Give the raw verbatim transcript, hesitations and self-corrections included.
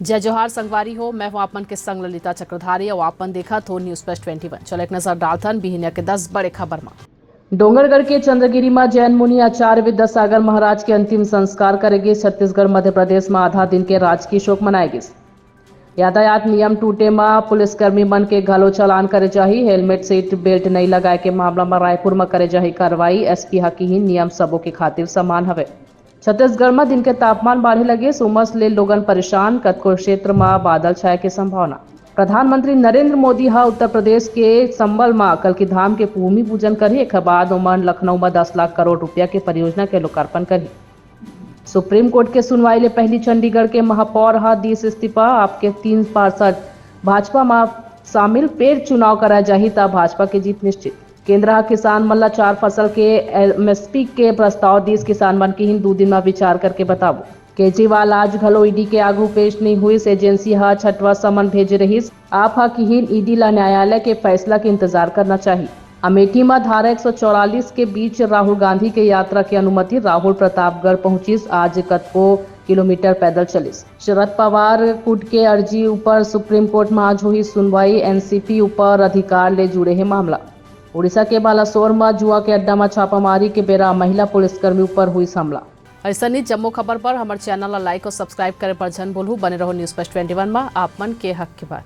जय जोहार संगवारी हो, मैं हूं आप मन के संग ललिता चक्रधारी और आप मन देखत हो News Flash twenty one। चलो एक नजर डालथन बिहनिया के दस बड़े खबर मा। डोंगरगढ़ के चंद्रगिरी मा जैन मुनि आचार्य विद्यासागर महाराज के अंतिम संस्कार करे गिस। छत्तीसगढ़ मध्य प्रदेश मा आधा दिन के राजकीय शोक मनाए गिस। यातायात नियम टूटे मा पुलिसकर्मी मन के घलो चालान करे जाही। हेलमेट सीट बेल्ट नइ लगाए के मामला मा रायपुर मा करे जाही कार्रवाई। एसपी हा किहिन नियम सबो के खातिर समान हवे। छत्तीसगढ़ म दिन के तापमान बाढ़े लगिस, उमस ले लोगन परेशान, कतको क्षेत्र म बादल छाए के संभावना। प्रधानमंत्री नरेंद्र मोदी ह उत्तर प्रदेश के संबल म कलकी धाम के भूमि पूजन करही। एखर बाद ओमन लखनऊ म दस लाख करोड़ रुपया के परियोजना के लोकार्पण करही। सुप्रीम कोर्ट के सुनवाई ले पहिली चंडीगढ़ के महापौर ह दीस इस्तीफा। आप के तीन पार्षद भाजपा म शामिल, फेर चुनाव कराए जाही त भाजपा के जीत निश्चित। केंद्र ह किसान मन ल चार फसल के एमएसपी के प्रस्ताव दीस। किसान मन किहिन दू दिन म विचार करके बताबो। केजरीवाल आज घलो ईडी के आगू पेश नइ होइस। एजेंसी ह छठवां समन भेजे रहिस। आप ह किहिन ईडी ल न्यायालय के फैसला के इंतजार करना चाही। अमेठी म धारा एक सौ चौवालीस के बीच राहुल गांधी के यात्रा के अनुमति। राहुल प्रतापगढ़ पहुंचिस, आज कतको किलोमीटर पैदल चलिस। शरद पवार गुट के अर्जी ऊपर सुप्रीम कोर्ट म आज होही सुनवाई। एनसीपी ऊपर अधिकार ले जुड़े हे मामला। उड़ीसा के बालासोर म जुआ के अड्डा म छापामारी के बेरा महिला पुलिसकर्मी ऊपर हुई हमला। अइसन ही जम्मो खबर पर हमर चैनल ला लाइक और सब्सक्राइब करे पर झन भूलहू। बने रहो न्यूज फर्स्ट ट्वेंटी वन मा, आप मन के हक के बात।